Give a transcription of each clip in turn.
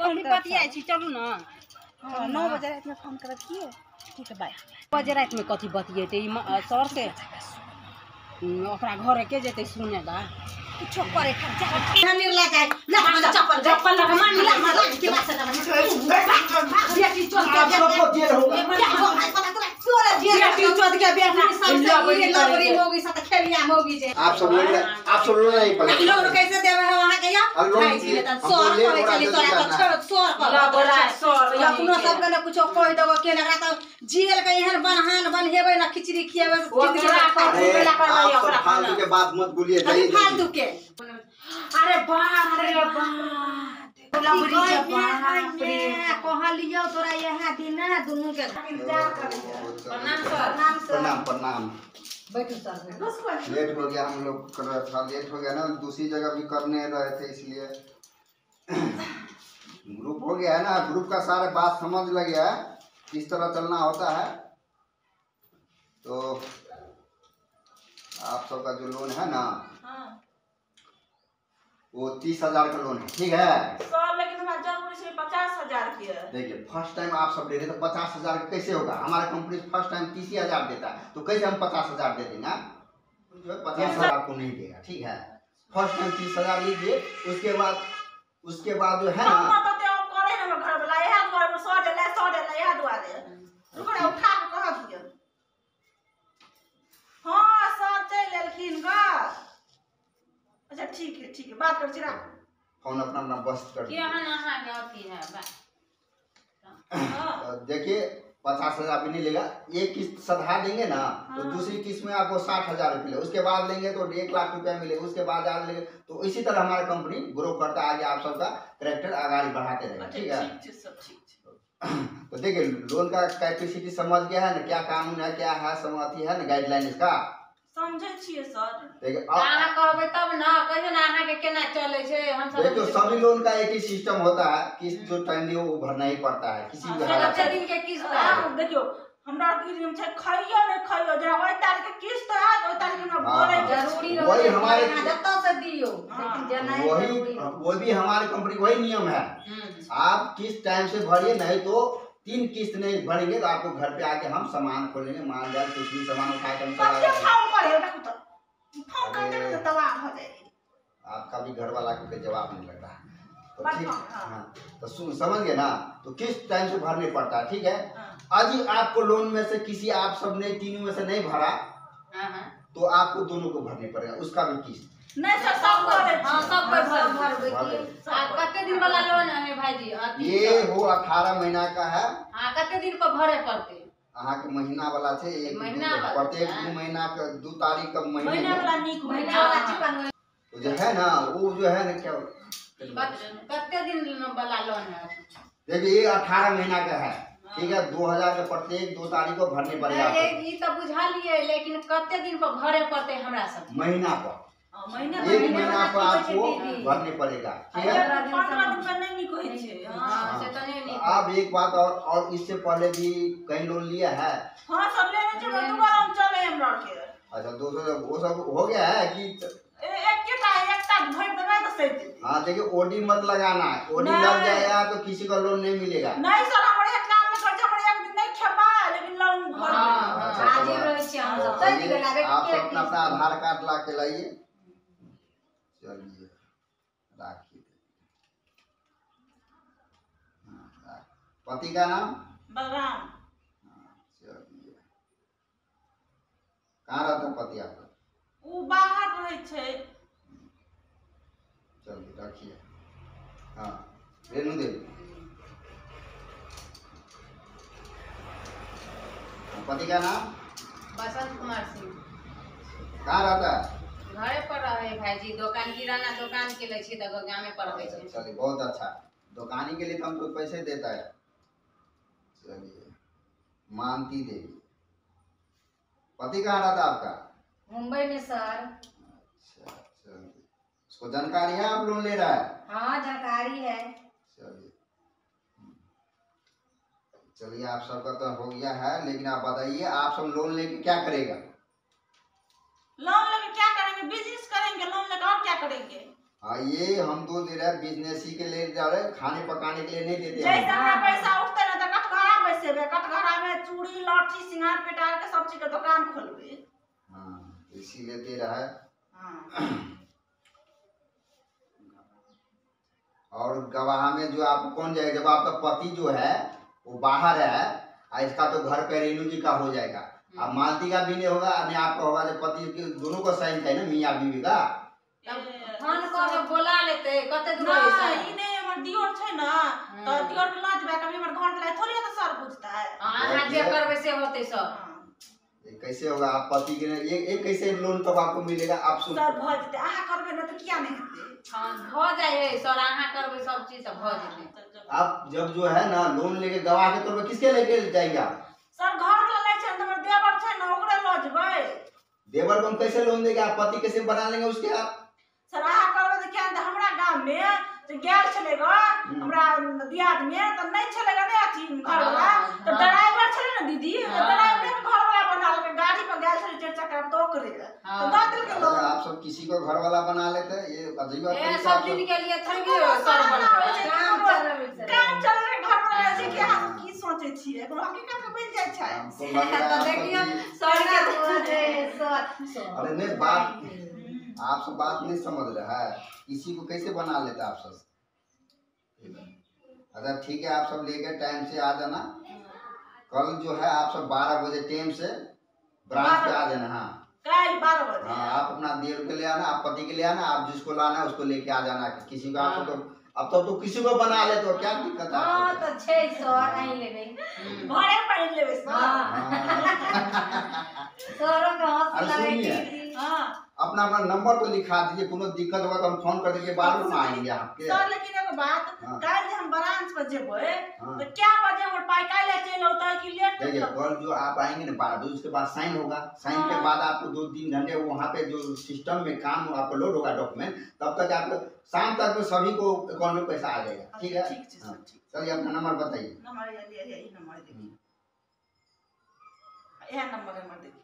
कथी बतियाइ छी, चलू ना। 9 बजे रात में फोन करब की? ठीक है बाय। बजे रात में कथी बतियेतै ई सर से? ओकरा घरे के जेतै सुने ला? कुछो करे खर्चा निर्ला जाए ना चप्पल चप्पल लगा मान ला के बात से बेटी चोद के आप सबको जेल होगा। बेटी चोद के बेटा सबसे लबरी मोगी साथ खेलिया मोगी जे आप सब लोग, आप सब लोग नहीं पड़े लोग कैसे देवे है वहां के या भाई जी त सर करे चली सर त छोड़ सर पर लबरा सर अपनो सब के न कुछो कह देबो के नगरा त जेल के एहन बनहान बनहेबै न खिचड़ी खियाबै जिंदगी आप सब फालतू के बात मत बोलिए जाइए फालतू के। अरे बाप रे बाप कहलियो तोरा यहाँ दिना दुनू के इंतजार कर। प्रणाम सर। प्रणाम प्रणाम। बैठो सर। लेट हो गया, हम लोग कर रहा था, लेट हो गया ना, दूसरी जगह भी करने रहे थे इसलिए ग्रुप हो गया है ना, ग्रुप का सारा बात समझ लग गया है किस तरह चलना होता है। तो आप सबका जो लोन है ना वो 30,000 का लोन है, ठीक है सर? लेकिन हमारा जरूरी से 50,000 की है। देखिए फर्स्ट टाइम आप सब ले रहे तो 50,000 कैसे होगा? हमारा कंपनी फर्स्ट टाइम 30,000 देता है, तो कैसे हम 50,000 दे देंगे? जो है 50,000 को नहीं देगा, ठीक है? फर्स्ट टाइम 30,000 लीजिए, उसके बाद जो है ना अच्छा ठीक है ठीक है बात कर छी फोन अपना अपना बस कर के अहाँ के अथी है। देखिए 50,000 भी नहीं लेगा, एक किस्त सधा देंगे ना। हाँ। तो दूसरी किस्त में आपको 60,000 रुपये, उसके बाद लेंगे तो 1 लाख रुपया मिलेगा, उसके बाद आज लेंगे तो इसी तरह हमारा कंपनी ग्रो करता आगे आप सबका करेक्टर आगाड़ी बढ़ाते रहेगा, ठीक है? तो देखिए लोन का कैपेसिटी समझ गया है ना, क्या कानून है क्या है अथी है ना गाइडलाइन इसका समझे छिए सर। देखिए अहाँ कहबै तब ना, कहियो ना अहाँ के केना चलै छै। हम सब देखो सभी लोन का एक ही सिस्टम होता है, किस्त जो टाइमली हो वो भरना ही पड़ता है किसी भी हालत में। दिन के किस्त है देखियो हमरा की नियम छै, खइयो नै खइयो जेना ओइ तारीख के किस्त आयत ओइ तारीख हमरा भरै जरूरी रहै, वही हमारे जतौ से दियो, लेकिन जेना वही वो भी हमारे कंपनी वही नियम है। आप किस्त टाइम से भरिए, नहीं तो 3 किस्त नहीं भरेंगे तो आपको घर पे आके हम सामान खोलेंगे, माल जाल कुछ भी सामान उठा के हम आपका भी घर वाला को जवाब नहीं लग रहा है तो ठीक। हाँ तो समझ गए ना, तो किस्त टाइम से भरने पड़ता है, ठीक है? आज आपको लोन में से किसी आप सबने तीनों में से नहीं भरा तो आपको दोनों को भरने पड़ेगा उसका भी किस्त। नहीं सर सब भरे। हां सब भरबै। कते दिन वाला लोन है भाईजी? ये हो 18 महीना का है। हां कते दिन पर भरे पड़ते? अहाँ के महीना वाला छै, एक महीना प्रत्येक 2 महीना के 2 तारीख का महीना वाला नीक महीना वाला चिकन तो जो है ना वो जो है ना क्या कते दिन वाला लोन है? देखिए ये 18 महीना का है, ठीक है? 2000 के प्रत्येक 2 तारीख को भरने पड़ेगा। ये तो बुझा लिए, लेकिन कते दिन पर भरे पड़ते हमरा सब? महीना पर, महीना एक महीना पर आपको भरने पड़ेगा, ठीक है? 15 दिन पर नहीं निक होई छै। हां से त नहीं निक। आप एक बात और इससे पहले भी कहीं लोन लिया है? हां सब लेने छै, दोबारा हम चले हमरा के। अच्छा 200 वो सब हो गया है कि एकटा एकटा भर देबै त सही जेतै। हां देखिए ओडी मत लगाना, ओडी लग जाएगा तो किसी को लोन नहीं मिलेगा। नहीं सर हमर एक काम नहीं कर, हमर एक दिन नहीं खेबा लेकिन लोन भर। हां हाजिर रहै छी हम सब। सही गेल। आप अपना अपना आधार कार्ड ला के लाइए। चलिए राखी। पति का नाम? बलराम। चलिए कहाँ रहता पति आपका? वो बाहर रहै छै। चलिए रखिए। हाँ रेणु देवी, पति का नाम? बसंत कुमार सिंह। कहाँ रहता है? घरे पर रहे भाईजी, दुकान किराना दुकान के लै छी तऽ गामे पर रहै छै। चलिए बहुत अच्छा, दुकानी के लिए तो हमको पैसे देता है। चलिए मानती देवी, पति कहाँ रहता आपका? मुंबई में सर। अच्छा चलिए, उसको जानकारी है आप लोन ले रहा है? हाँ जानकारी है। चलिए चलिए आप सबका तो हो गया है, लेकिन आप बताइए आप सब लोन लेके क्या करेगा? लोन लेके क्या करेंगे? बिजनेस करेंगे लोन लेके, और क्या करेंगे? हाँ, ये हम दो दे रहे हैं बिजनेस ही के लिए जा रहे हैं, खाने पकाने के लिए नहीं देते। जैसे हमरा पैसा उठते ना तो कटघरा बैसेबे, कटघरा में चूड़ी लहठी सिंगार पेटार के सब चीज के दुकान खोलबे। हाँ, इसीलिए दे रहा है। हाँ। और गवाह में जो आप कौन जाएगा, जब आपका पति जो है वो बाहर है, इसका तो घर पे रेणु जी का हो जाएगा। अब मालती का भी नहीं होगा, नहीं आपका होगा। जब पति के दोनों का साइन चाहिए ना, मियाँ बीवी का। फोन कर बोला लेते कते दूर है। ई नहीं हमर दियोर छै ना, तो दियोर के लऽ जेबै, कभी हमर घर के थोड़ी तो सर पूछता है। अहाँ जे करबै से होतै सब। ये कैसे होगा? आप पति के ये कैसे लोन तब आपको मिलेगा? आप सुन सर भ जेतै, अहाँ करबै ना तो किया नहीं हेतै। हां, भ जाय है सर, अहाँ करबै सब चीज सब भ जेतै। आप जब जो है ना लोन लेके गवाह के तौर पे किसके लेके जाएंगे आप? सर घर के लै छै, हमर देवर छै ना, ओकरे लऽ जेबै। देवर को हम कैसे लोन देंगे? आप पति कैसे बना लेंगे उसके आप? सर अहाँ करबै तऽ किया नहि? हमरा गाम में जे गेल छलै ग, हमरा दियाद में तऽ नहि छलै ग, नहि अथी घरवाला, तऽ ड्राइवर छलै ने दीदी, तऽ ड्राइवरे के घरवाला बना लेलकै। गाड़ी पर गेल छलै चारि चक्का पर, तऽ ओकरे तऽ दऽ देलकै लोन। आप सब किसी को घरवाला बना लेते हैं, ये अजीब बात है। सब दिन के लिए थोड़ी सर बन काम चलबै घरवाला छै कि अहाँ सब की सोचै छियै? कोनो हकीकत के बनि जाइ छै। तऽ देखियौ सर के सर। अरे नहीं, बात आप सब बात नहीं समझ रहा है, किसी को कैसे बना लेता आप सब? अच्छा ठीक है, आप सब लेकर टाइम से आ जाना। कल जो है आप सब 12 बजे टाइम से ब्रांच पे आ जाना। हाँ, कल 12 बजे। हाँ, आप अपना देर के ले आना, आप पति के ले आना, आप जिसको लाना है उसको लेके आ जाना। किसी को आप सब तो अब तो किसी को बना ले तो क्या दिक्कत है? हाँ तो 600 नहीं लेबे, घरे पर लेबे सर। सरो के हंस लगे। हां, अपना अपना नंबर तो लिखा दीजिए, कोनो दिक्कत होगा तो हम फोन कर देंगे, बाद में आएंगे आपके। सर लेकिन एगो बात, कल जे हम ब्रांच पर जेबै तो क्या बजे हमर पाई काल्हि चलि औतै कि लेट? देखिए कल जो आप आएंगे ना 12 बजे, उसके बाद साइन होगा। साइन के बाद आपको 2-3 घंटे वहाँ पे जो सिस्टम में काम आपको लोड होगा डॉक्यूमेंट, तब तक आपको शाम तक में सभी को अकाउंट में पैसा आ जाएगा। ठीक है, चलिए अपना नंबर बताइए। नंबर यही नंबर देखिए, यह नंबर देखिए।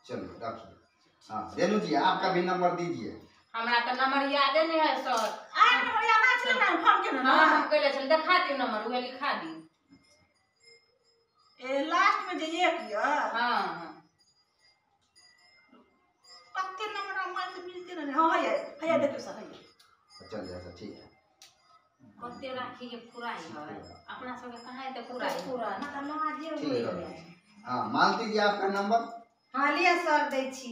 चलिए रखिए। हाँ रेणु जी आपका भी नंबर दीजिए। हमरा तो नंबर यादे नहीं है सर। आ नंबर याद ना छले ना, फोन के ना। हां, हम कहले छल देखा दियो नंबर, उहे लिखा दियो। ए लास्ट में जे एक य। हां हां, कते नंबर हमरा से मिलते ना। हां है है, देखियो सर है। चलिए अच्छा ठीक है। कते राखी के पुराई है अपना सब के, कहां है त पुराई पूरा ना त लाजे होई। हां मालती जी आपका नंबर? हाँ लिया सर दै छी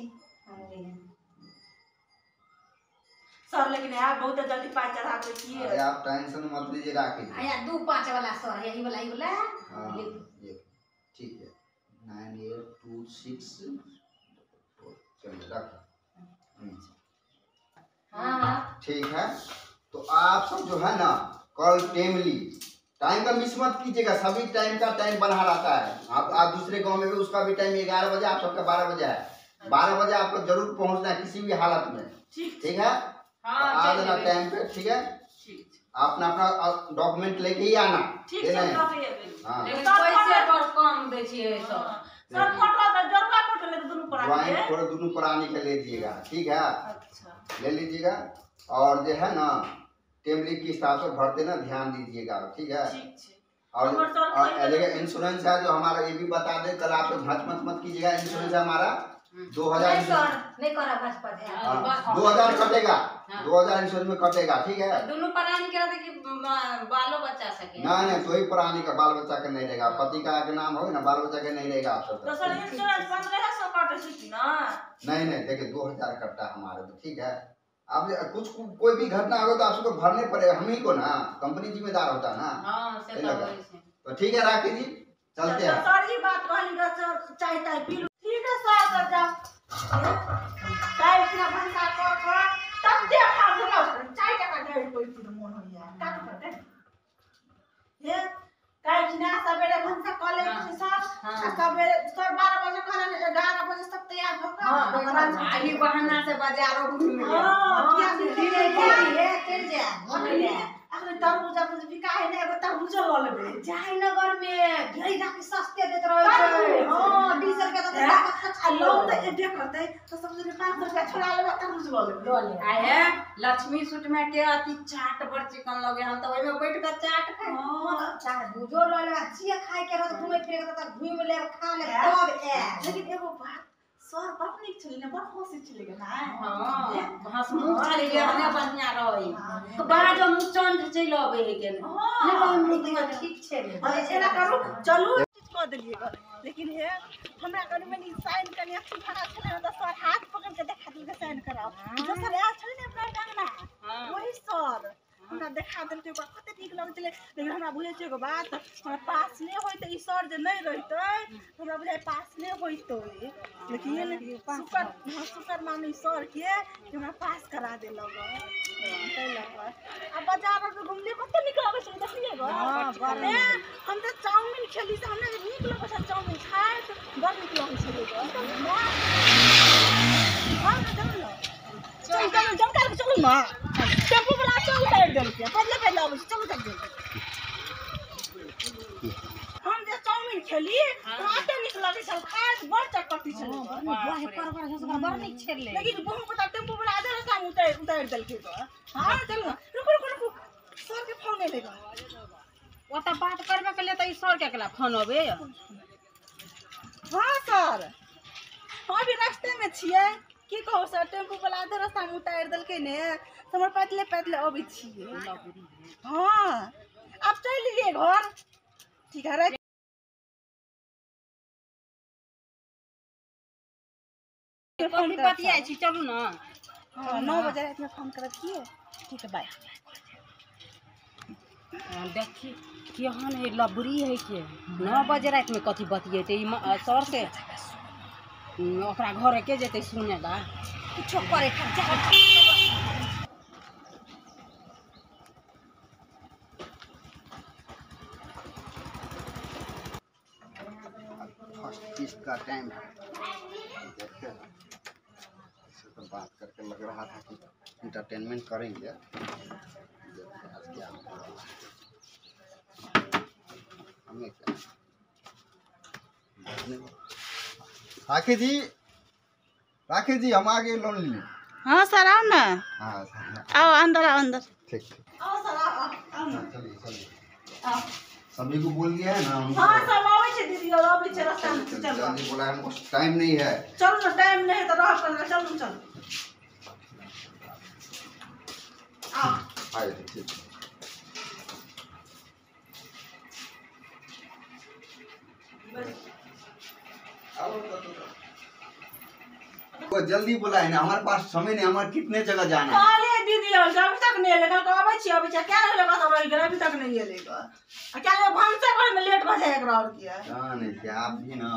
सर। लेकिन यार बहुत जल्दी पाई चढ़ा दे छी। अरे आप टेंशन मत लीजिए, राखी आया 2-5 वाला सर, यही वाला ई वाला। हां ये ठीक है, 9826। चलिए रखो। हां ठीक है, तो आप सब जो है ना कल टेमली टाइम का मिस मत कीजिएगा। सभी टाइम का टाइम बना रहता है। आप दूसरे गांव में भी उसका भी टाइम 11 बजे, आप सबका 12 बजे है। 12 बजे आपको जरूर पहुंचना है किसी भी हालत में। ठीक है, हाँ, आ जाना टाइम पे। ठीक है, अपना अपना डॉक्यूमेंट लेके ही आना। ठीक है, हाँ, पैसे पर कम दै छियै सर। सर फोटो त जरूर फोटो ले दुनू प्राणी के, फोटो दुनू प्राणी के ले लीजिएगा। ठीक है, अच्छा ले लीजिएगा। और जो है ना टेमली किस्त आप सब भरते ना, ध्यान दीजिएगा। ठीक है, और देखिए इंश्योरेंस है जो हमारा, ये भी बता दे कल आप सब घच मत मत कीजिएगा। इंश्योरेंस है हमारा 2000 नहीं करा, 2000 कटेगा, 2000 इंश्योरेंस में कटेगा। ठीक है, दोनों प्राणी के रहते कि बालो बच्चा सके? ना नहीं, तो ही प्राणी का, बाल बच्चा का नहीं रहेगा। पति का के नाम हो ना, बाल बच्चा के नहीं रहेगा आप सब। तो सर इंश्योरेंस 1500 कटे छै ना? नहीं नहीं, देखिए 2000 कटता हमारे तो। ठीक है, आप कुछ कोई भी घटना होगा तो आप सबको भरने पड़ेगा, हम ही को ना, कंपनी जिम्मेदार होता है ना। हाँ, से तो होई छै। तो ठीक है राखी जी, चलते हैं। सर ई बात कहली ग सर, चाय ताय पी लू। ठीक है सर, सर जाओ। चाय पीना भंसा कर कर तब दे खा गेलौ। चाय टका गई कोई पी मोन होइया का करते हे। काल्हि खिना सबेरे भंसा क ले छै सर, आ सबेरे सर 12 बजे कहलन 11 बजे तक तैयार भ क आही बहाना से बाजारो घूम ले। हां, किया चल जा। आए अखने तरबूजा पर बिका है ने एगो तरबूजो ल लेबै। जयनगर में ढेरी राखी सस्ते देत रहै छै। हां 20 रुपया त आ लोन त एबे करतै त सब जने 5 रुपया छोड़ा लेबै तरबूज ल लेबै। ल ले आए लक्ष्मी सूट में के अथी चाट बड़ चिकन लगे हम त ओइ में बैठ के चाट खाइ। हां तरबूजो ल ले जे खाय के रहत घुमै फिरे के त घुमि लेब खा लेब तब आए। लेकिन एगो बात सर बड़ नीक छलै ने बड़ हँसै छलै गे ना। हां हंसमुख छलै हमे बढ़िया रहै तो बाजो मुचंड चलि अबै है के हां नहीं ठीक छै। एना करू चलू कऽ देलियै ग। लेकिन हे हमरा कनि मनि साइन कनि अथी भरा छलै ने तऽ सर हाथ पकड़ के देखा देलकै साइन कराओ। जो सर आयल छलै ने अपना अंगना वही सर हमरा देखा देलकै ओकरा कते नीक लगै छलै। लेकिन हमरा बुझै छै एगो बात हमरा पास नहि होइतै ई सर जे नहि रहितै हमरा बुझाइ पास नहि होइतै। लेकिन शुक्र मानी सर के कि हमरा पास करा देलक ताहि लऽ कऽ। आ बाजार आरमे घुमलियै कते नीक लगै छलै देखलियै ग। हम तऽ चाउमिन खेली से हमरा नीक लगै छल चाउमिन खाइत बड़ नीक लगै छलै ग। चलू चलू जमकाल चलू ने टेम्पू वाला चल उतारि देलकै पैदले पैदले अबै छै चलू चल जल्दी। हम जे चाउमिन खेली एते नीक लगै छल खाइत बड़ चटपटी छलै बड़ नीक छलै। लेकिन बहुत गोटा टेम्पू वाला आधे रास्तामे उतारि देलकै ग। हाँ चलू ने रुकू रुकू रुकू सर के फोन एलै ग। ओतऽ बात करबे के लिए तऽ ई सर के अकेला फोन अबै। हाँ सर हम अभी रास्ते में छियै। की कहू सर टेम्पू वाला आधे रास्तामे उतारि देलकै ने तऽ हमर पैदले पैदले अबै छियै। हाँ आब चलि एलियै घर। ठीक है राखि कथी बतियाइ छी चलू ने। हाँ 9 बजे रातिमे फोन करब की। ठीक है बाय। देखी केहन है लबरी है के 9 बजे रातिमे कथी बतियेतै ई सर से ओकरा घरे के जेतै सुने ला कुछो करे जा। फर्स्ट किस्त का टाइम है देखते हैं। इससे तो बात करके लग रहा था कि इंटरटेनमेंट करेंगे। देखते आज क्या होने वाला है। हमें क्या राकेश जी राकेश जी हम आगे लोन लिए। हाँ सर आओ ना। हाँ आओ अंदर आओ अंदर। ठीक ठीक आओ सर आओ आओ ना। चलिए चलिए सभी को बोल दिया है ना। हाँ सब आवे छे दीदी और आवे छे रास्ता में। चलो जल्दी बोला हमको टाइम नहीं है। चलो ना टाइम नहीं है तो रह कर चलो चलो आओ। आइए ठीक। वो जल्दी बोला है ना हमारे पास समय नहीं हमारे कितने जगह जाना है। अरे दीदी और अभी तक नहीं एले कल आबै छी अबै छी क्या रहले बस रहि गेल अभी तक नहीं एले ग। आ क्या भनसा घर में लेट भ जाए एकरा और किया। ना नहीं क्या आप भी ना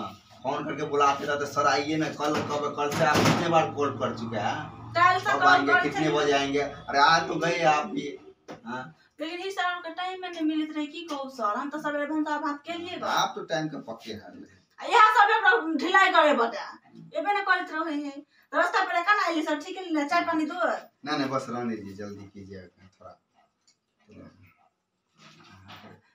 फोन करके बुलाते रहते सर आइए ना कल कब कल से आप कितने बार कॉल कर चुके हैं। कल से कब आएंगे कितने बजे आएंगे। अरे आज तो गए आप भी। हां लेकिन ई सर के टाइम में नहीं मिलत रहे की कहू सर हम तो सबेरे भनसा भात के लिए ग। आप तो टाइम के पक्के हैं। यहाँ सब एकरा ढिलाई करे बता एबे ना करैत रहे है रास्ता पर केना आइली सर। ठीक है ना चाय पानी दो। ना नहीं बस रहने दीजिए जल्दी कीजिए थोड़ा।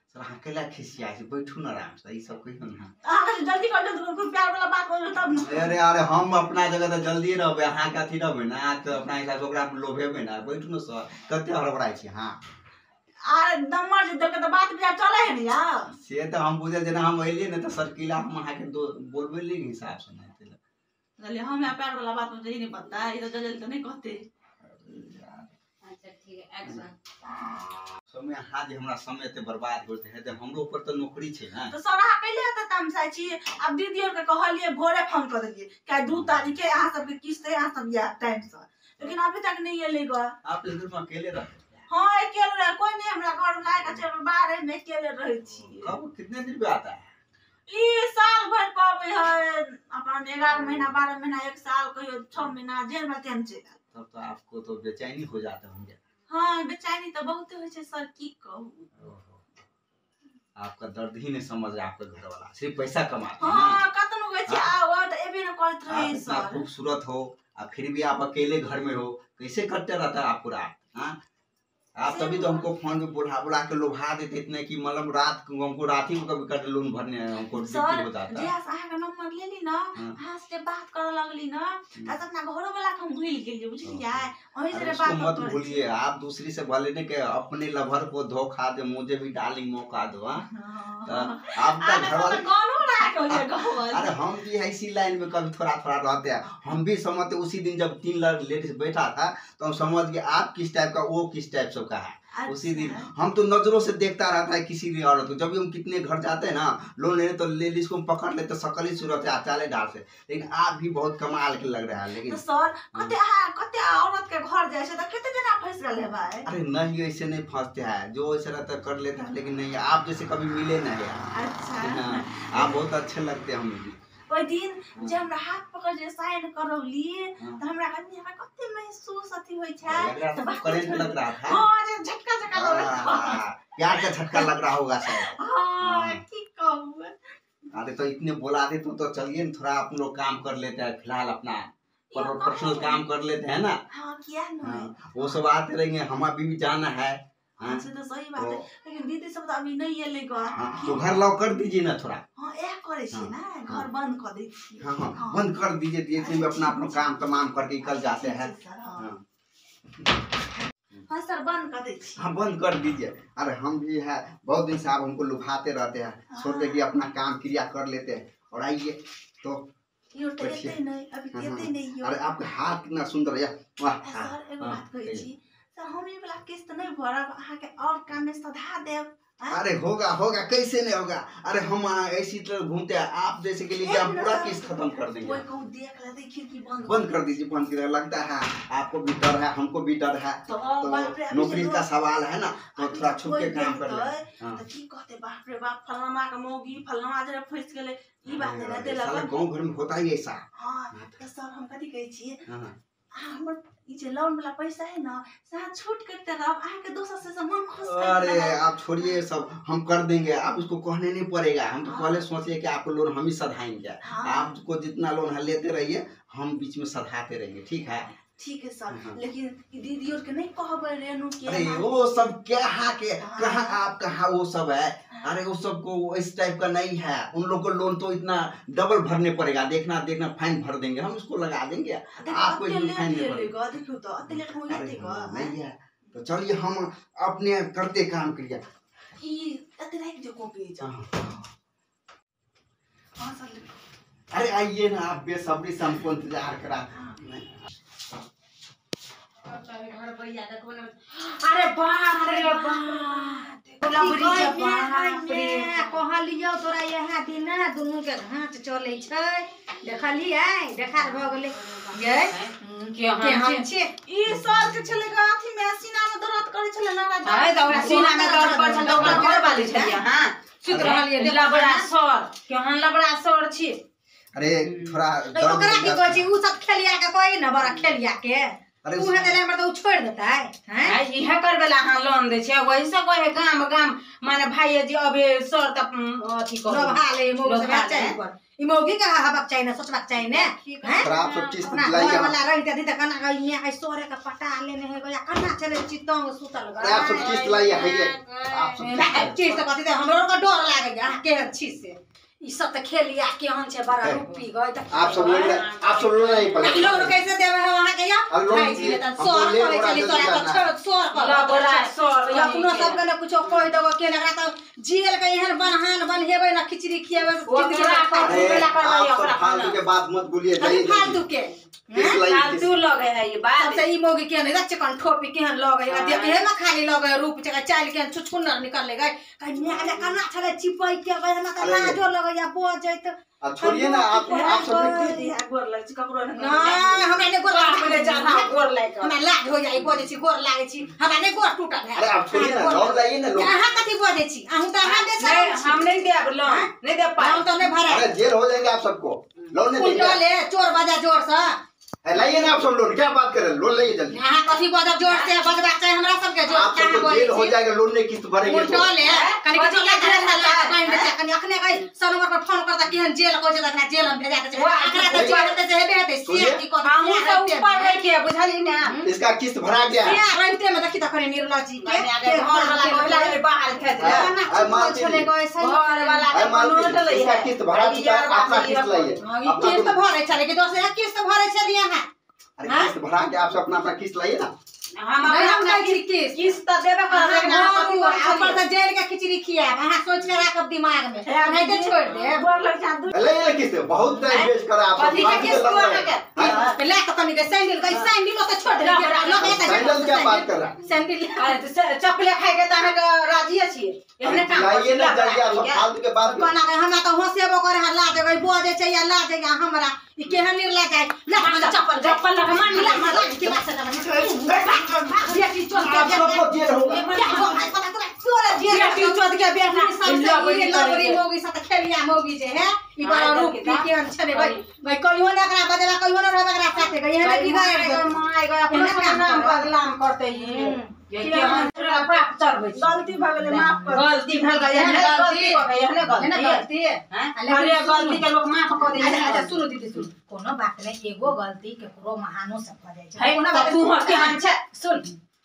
सर अहाँ कैला खिसिया छी बैठू ना आराम से ई सब कहियो ना। अहाँ जल्दी कर दू कोई प्यार वाला बात बोलू तब ना। अरे अरे हम अपना जगह तऽ जल्दी रहबै अहाँ के अथी रहबै ना अहाँ के अपना हिसाब से ओकरा लोभेबै ना। बैठू ना सर कते हड़बड़ाइ छी। हाँ आ नंबर जे देलकै तऽ बात विचार चलै है ने यार। से तऽ हम बुझल जेना हम एलियै ने तऽ सर किला हम अहाँके बोलबै नहीं हिसाब से नहीं चलिए हमरा प्यार वाला बात मुझे ही नहीं पता ई तो जल्दी तो नहीं कहते। अच्छा ठीक है एक्शन। समय अहाँ जे हमरा समय एते बर्बाद होइत है तऽ हमरो ऊपर तऽ नौकरी छै ना। तो सर अहाँ कैले एते तमसाइ छी। आब दीदी और के कहलियै भोरे फोन कऽ देलियै काल्हि 2 तारीख के अहाँ सबके किस्त है अहाँ सब या टाइम से लेकिन अभी तक नहीं एलै ग। आप इधर में अकेले रहते? हाँ अकेले रह कोई नहीं हमरा घर में लायक छै बाहर में अकेले रहै छी। कब कितने दिन पे आता है? ई साल भर पाबै है अपन 11 महीना 12 महीना 1 साल कहियो 6 महीना जेन बा तेन चलि आयल। तब तो आपको तो बेचैनी हो जाते होंगे। हाँ बेचैनी तो बहुत होइ छै सर की कहू। आपका दर्द ही नहीं समझ रहा आपका घर वाला सिर्फ पैसा कमाते हैं। हाँ कतनो गए छी आओ त एबे न करत रहे आप इतना सर। खूबसूरत हो और फिर भी आप अकेले घर में हो कैसे करते रहता है आपको रात। हाँ आप तभी तो हमको फोन पे बुला बुला के लोभा देते इतने कि मतलब रात को हमको रात ही को कभी कभी लोन भरने हमको सर हो जाता। जे अहाँके नंबर लेली न, अहाँ से बात करऽ लगली न, त अपना घरो वाला के हम भूल गेलियै, बुझलियै? अहीं अरे से उसको बात मत करै छी। भूलिए, आप दूसरी से भले नहीं के अपने लवर को धोखा दे, मुझे भी डार्लिंग मौका दो। हाँ तो आपका अहाँ घर सब वाले तऽ गानो राखल छै गावल। अरे हम भी इसी लाइन में कभी थोड़ा थोड़ा रहते हैं, हम भी समझते। उसी दिन जब 3 लेडीज बैठा था तो हम समझ गए आप किस टाइप का, वो किस टाइप सब का है। उसी दिन हम तो नजरों से देखता रहता है किसी भी औरत को। जब भी हम कितने घर जाते हैं ना लोन लेने, तो लेडीज को हम पकड़ लेते, शकल ही सूरत है चाले डाल से। लेकिन आप भी बहुत कमाल के लग रहा है। लेकिन तऽ सर कते अहाँ कते औरत के घर जाइ छै तऽ कते जना फँसि गेल हेबै? अरे नहीं, ऐसे नहीं फंसते हैं, जो ऐसे रहता है कर लेता है, लेकिन नहीं आप जैसे कभी मिले नहीं यार। अच्छा हाँ, आप बहुत अच्छे लगते हैं हमें भी। ओहि दिन जे हमरा हाथ पकड़ जे साइन करौली हाँ। तऽ हमरा कनि हमरा कते महसूस अथी होइ छै। लग रहा था करंट लग रहा था। हाँ जे झटका झटका लगै। हाँ, प्यार का झटका लग रहा होगा शायद। हाँ की कहू। अरे तो इतने बोला दे तो चलिए ना, थोड़ा अपन लोग काम कर लेते हैं फिलहाल, अपना पर्सनल काम कर लेते हैं ना। हाँ किया नहीं। हाँ, वो सब आते रहेंगे, हमारा भी जाना है। हाँ, से तो सही बात है, लेकिन दीदी सब तऽ अभी नहीं एलै ग। हाँ, तो घर लॉक कर दीजिए ना थोड़ा। हाँ इएह करै छियै ना, घर बंद कऽ दै छियै। हाँ हाँ बंद कर दीजिए, धीरे धीरे अपना अपना काम तमाम करके निकल जाते हैं। सर हाँ हाँ हाँ सर बंद कर दै छियै। हाँ बंद कर दीजिए। अरे हम भी है, बहुत दिन से आप हमको लुभाते रहते हैं, सोचते कि अपना काम क्रिया कर लेते हैं। और आइए तो यो तऽ बैठिए। एतै नहि, अभी तऽ हाँ, एतै नहि यो। अरे आपका हाथ कितना सुंदर है, वाह। आ, सर एगो हाँ, बात कहै कहिए। छी सर, हम ई वाला किस्त नहि भरब, अहाँके और काम मे सधा देब। आँय? अरे होगा होगा, कैसे नहीं होगा। अरे हम ऐसी तरह घूमते हैं, आप जैसे के लिए एक हम मिनट पूरा सर, किस्त खत्म कर देंगे। कोई कहूँ देख लेतै, खिड़की बंद बंद कर दीजिए, बंद कर। लगता है आपको भी डर है, हमको भी डर है, तो बाप रे, तो अभी नौकरी जे का लोग- सवाल है ना, तो अभी थोड़ा जे छुप के कोइ काम कर ले। देखतै, हाँ। तऽ की कहतै, बाप रे बाप फलाना के मौगी फलाना जरे फँसि गेलै, ई बात नहि अरे, ने साला देलक। गाँव घर में होता ही ऐसा। हाँ तऽ सर हम कथी कहै छियै, हाँ। अहाँ हमर ई जे लोन वाला पैसा है ना से अहाँ छूट करते रहब, अहाँके दोसर से मन खुश करते अरे रहब। आप छोड़िए सब, हम कर देंगे, आप उसको कहने नहीं पड़ेगा। हम तो पहले सोचे कि आपको लोन हम ही सधाएंगे, हाँ। आपको जितना लोन है लेते रहिए, हम बीच में सधाते रहेंगे, ठीक है? ठीक है सर, हाँ। लेकिन ई दीदी और के नहीं कहबै रेणु के। अरे वो सब क्या के हाँ। कहाँ आप कहाँ वो सब है। अरे वो सबको इस टाइप का नहीं है, उन लोग को लोन तो इतना डबल भरने पड़ेगा, देखना देखना फाइन भर देंगे हम, उसको लगा देंगे, देखियौ, आपको अते इतना लेट फाइन नहीं एलै भरना। ग, देखियौ तऽ अते लेट हो अरे जेतै ग। हाँ, नहीं है तो चलिए हम अपने करते काम क्रिया। ई अते राखि दियौ कॉपी जा। हाँ। हाँ सर अरे आइए ना, आप बेसब्री से हमको इंतजार करा। अरे बाप रे बाप, बाप रे। कहलियौ तोरा यहाँ दिना दुनू के घाट चलै छै, देखलियै देखार भऽ गेलै यै केहन छै। ई सर के छलै ग अथी में सीना में दर्द करै छलै ना। अरे तऽ ओकरा सीना में दर्द करै छलै तऽ ओकरा घर वाली छलियै। हाँ सुति रहलियै लबड़ा सर, केहन लबड़ा सर छी। अरे थोड़ा दर्द ओकरा हो की गया। कहै छी, उ सब खेलिया के कही ने बड़ा खेलिया के, अरे उहे देले हमर तऽ उ छोड़ि देतै हैं। आइ इहे करबे ला अहाँ लोन दै छियै, वही से कहे गाम गाम माने भाई जी अबे सर तऽ अथी करू लोभा ले मौगी लोभा सब ले। चाही पर ई मौगी के हबक चाही ने, सोचबाक चाही ने हैं। थोड़ा आप सब चीज अपना दिलाइए घर वाला रहिते तऽ कना गई में आई सोरे के पटा लेने है गया, कना चले चितंग सुतल अरे आप सब किस्त लाइए है ये आप सब किस्त चीज तऽ कथी तऽ हमरो के डर लागैया, अहाँ केहन छी से। ई सब तऽ खेलिया केहन छै, बड़ा रूपी गई तऽ आप सब लोन आप सब लोन नहीं पड़ेगा। ई लोन कैसे देबै हम अहाँके या अब लोन भाईजी लीजिए, तऽ हमको सर ले कहै थोड़ा छली जल्दी सर जाना तऽ है। छोड़ सर कहलक। लबड़ा सर अपनो सबके ने कुछो कहि देबो के एकरा तऽ जेल के एहन बन्हान बन्हेबै ना, खिचड़ी खिएबै ओकरा अरे बेला करबै आप ओकरा सब फालतू के बात मत बोलिए, जाइए फालतू के किस्त लाइए फालतू लगे है ई बात। सबसे ई मौगी केहन है, चिकन ठोपी केहन लगै है, देखे में खाली लगै है, रूप छै चालि केहन छुछुन्नर निकललै गै, कहि माय गे कना छलै चिपै के गै, हमरा तऽ अरे। लाजो लगैया बजैत। अब छोड़िए ना आप सब गोर लगै छी ककरो नहि नहि हमरा नहि गोर बाप रे जाधा गोर लागि कऽ। हमरा लाज हो जाइ बजै छी, गोर लागै छी, हमरा नहि गोर टूटल है। अरे आप छोड़िए ना, लोन लाइए ना लोन। अहाँ कथी बजै छी, अहूँ तऽ अहाँ बेचै नहीं छी। हम नहीं देब लोन, नहीं देब पाइ। हम तऽ नहि भरायब। अरे जेल हो जाएंगे आप सबको, लोन नहीं देंगे। उल्टले चोर बजा जोर से। अरे लाइए ना आप सब लोन, क्या बात कर रहे हैं, लोन लाइए जल्दी। अहाँ कथी बजब जोर से, बजबाक चाही हमरा सबके जोर आप सबको जेल हो हो जाएगा, लोन नहीं किस्त भरेंगे तो। कनी कनी अखने गई 100 नंबर पर फोन करता केहन जेल कहै छै तकरा जेल हम भेजा दै छै। एकरा तऽ जेल हेतै से हेबे हेतै, से की कहत हमहूँ सब ऊपर रह के बुझली ना। इसका किस्त भरा गया से रहते में देखी तखने निर्लजी के घर वाला कहला हे बाहर खेत छले गए सही घर वाला के नोट लै इसका किस्त भरा चुका है, अपना किस्त लाइए। किस्त भरै छले कि दोसर किस्त भरै छलिए अहाँ? अरे किस्त भरा के आप सब अपना अपना किस्त लाइए ना। हम अपना किस्त किस्त देबे करब, लेकिन ऊपर से जेल के खिचड़ी खियाब अहाँ सोच के राखब दिमाग में, नहीं तो छोड़ देब। ले ले किस्त बहुत टाइम वेस्ट करा आप सब। किस्त अहाँ के ले तो कनी के सैंडल के सैंडल तो छोड़ दे सैंडल क्या बात कर रहा है? सैंडल चप्पल खाइ के त अहाँ के राजी छियै एहने काम लाइए ना जल्दी आप फालतू के बात कोना के हमरा त हंसेबो करे हल्ला देबै बजे छै या ला जाय हमरा ई केहन निर्ला जाय ले चप्पल चप्पल लग मान ले के बात से बेटी चोद के सबको जेल होगा। बेटी चोद के बेटा लबरी मौगी साथ खेलिया मौगी जे है ई बड़ा रूप पी केहन छले भाई भाई कहियो ने एकरा बजबा कहियो ने रहब एकरा साथे गई एहने बिगाड़ my गए अपना नाम बदनाम करते ई केहन तोरा बाप चढ़बै गलती भ गेलै माफ कर। गलती भेल गए एहने गलती क गए एहने गलती अरे गलती के लोग माफ क दे। अच्छा सुनो दीदी सुन, कोनो बात नहीं, एगो गलती केकरो महानो से भ जाइ छै। कोनो बात तू केहन छै सुन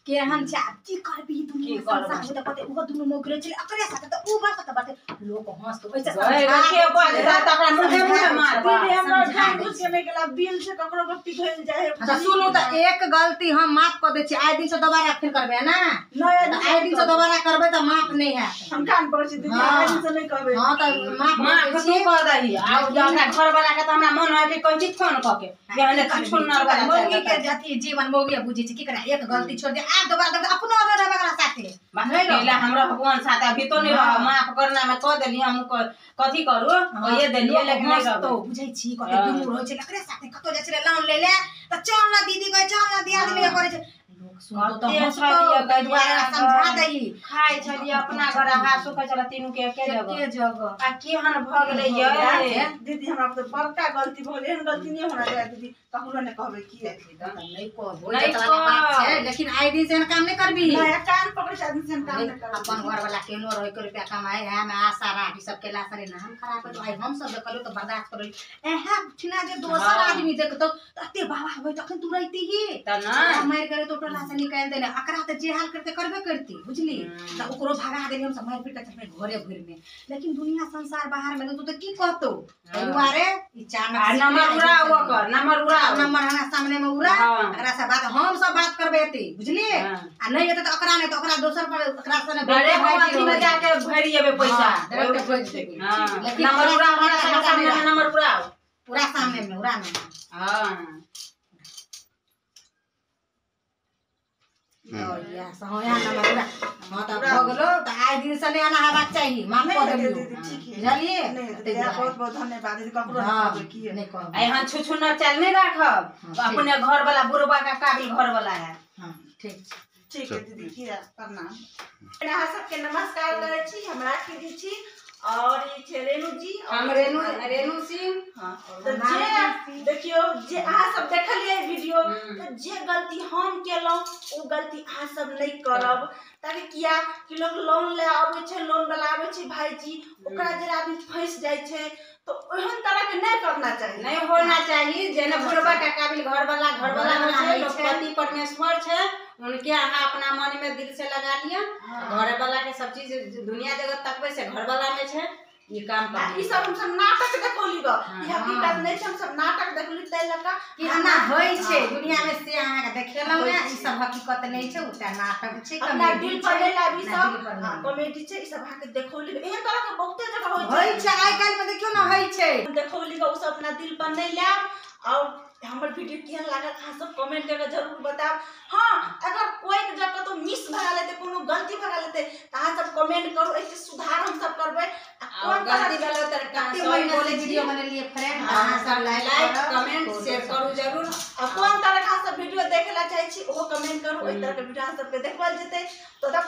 केहन छै की करबी दुनिया संसार में त कते ओहो दुनु मौगी छलै एकरे साथे त उ बात त बात लोक हंसतो ओइसे समझा के बात त ओकरा मुंहे मुंहे मार दीदी। हमरा जान बुझ के नहीं गेला बिल से ककरो पर पिघल जाए। अच्छा सुनू त एक गलती हम माफ क दै छी, आइ दिन से दोबारा फिर करबे ना? नहीं आइ दिन से दोबारा करबे त माफ नहीं हैत। हम कान पड़ै छी दीदी, आइ दिन से नहीं कहबै। हां त माफ माफ तू क दही। आ हमरा घर वाला के त हमरा मन होय कि कहै छी फोन क के एहने छुन न वाला मौगी के जति जीवन मौगी बुझै छी की करे एक गलती छोड़ दे आप दोबारा अपनो रहब एकरा साथे नहीं रहला हमरा भगवान साथ अभी तो नहीं रह माफ करना में क देली हम कथी करू कहिए देलिए लेकिन नहीं तो बुझै छी कते दूर होइ छै एकरे साथे कतो जाइ छै लोन ले ले त चल ना दीदी कहे चल ना दी आदमी के करे छै लोक सुनतो त हंसतो तै दुआरे समझा दही। खाइ छलिए अपना घर हाथ सुखै छल तीनू के एके जगह एके जगह आ केहन भ गेलै यै दीदी। हमरा त बड़का गलती भ गेलै, एहन गलती नहीं होना चाही दीदी, ककरो नहीं कहबै की नहीं कहबो जतरा बात छै, लेकिन आइ दिन से एहन काम नहीं करबी। नहीं कान पकड़ से आदमी से काम नहीं करबी। अपन घर वाला केनो रह के रुपया कमाए है में आशा राखी सब केला सरे नाम खराब हो आई हम सब देखलो त बर्दाश्त करली एहा ठिना जे दोसर आदमी देखतो त अते बाबा होय तखन तू रहती ही त ना मार करे तो टोला से निकाल देले अकरा त जे हाल करते करबे करती बुझली त ओकरो भगा देली हम सब मार पीट के चलबे घरे भर में। लेकिन दुनिया संसार बाहर में तो त की कहतो एहि दुआरे ई चानक नंबर उड़ा ओकर नंबर उड़ा नंबर हमरा सामने में उड़ा अकरा से बात हम सब बात करबे एते बुझलिए आ नहीं एते त ओकरा नहीं त ओकरा दोसर पर ओकरा से ने डायरेक्ट अथी में जाके भरि जेबे पैसा डायरेक्ट भेज देबे। हां नंबर उड़ा हमरा सामने में नंबर उड़ा पूरा सामने में उड़ा नंबर। हां तो या सहोया नंबर उड़ा। हां त भ गेलो त आइ दिन से नहीं आना हेबाक चाही माफ क देलियो ठीक है बुझलिए। बहुत बहुत धन्यवाद दीदी, ककरो नहीं कहबै की नहीं कहबै। आई हां छुछु न चल नहीं राखब अपने घर वाला बुढ़बा का काबिल घर वाला है। हां ठीक ठीक है दीदी, की प्रणाम। अहाँ सबके नमस्कार करै छी, हमरा दीदी छी और ई छै रेणु जी, हम रेणु रेणु सिंह। हाँ तो जे देखियो जे अहाँ सब देखलिए वीडियो तो जे गलती हम केलहुँ ओ गलती अहाँ सब नहीं करब। ताकि किया कि लोग लोन ले आबै छै, लोन वाला आबै छै भाईजी, ओकरा जे आदमी फंसि जाइ छै तो ओहन तरह के नहीं करना चाहिए, नहीं होना चाहिए। जेना बुढ़बा का काबिल घर वाला छै, लोग पति परमेश्वर छै, उनके अहाँ अपना मन में दिल से लगा लिया। घर वाला के सब चीज दुनिया जगत तकबै से घर वाला में छै ई काम कर। ई सब हम सब नाटक देखौली ग, ई हकीकत नहीं छै, हम सब नाटक देखौली तै लका कि एना होइ छै दुनिया में से अहाँ के देखेलौ ने ई सब हकीकत नहीं छै, उटा नाटक छै। अपना दिल पर ले लाबी सब कॉमेडी छै, ई सब अहाँ के देखौली। एहन तरह के बहुते जगह होइ छै आइ काल्हि में देखियौ ना होइ छै देखौली ग, उ सब अपना दिल पर नहीं लाब। और हमर वीडियो केहन लागल अहाँ सब कमेंट करके जरूर बताब। हाँ अगर कोई जब कतौ मिस भए गेलै कोनो गलती भए गेलै त अहाँ सब कमेंट करू, एहिके सुधार हम सब करबै। आ कोन गलती भेलै त कते महीना से वीडियो बनेलिए फ्रेंड, अहाँ सब लाइक कमेंट शेयर करू जरूर। आ कोन तरह के अहाँ सब वीडियो देखै ला चाहै छी ओहो कमेंट करू, ओहि तरह के वीडियो अहाँ सबके देखबल जेतै। तो तब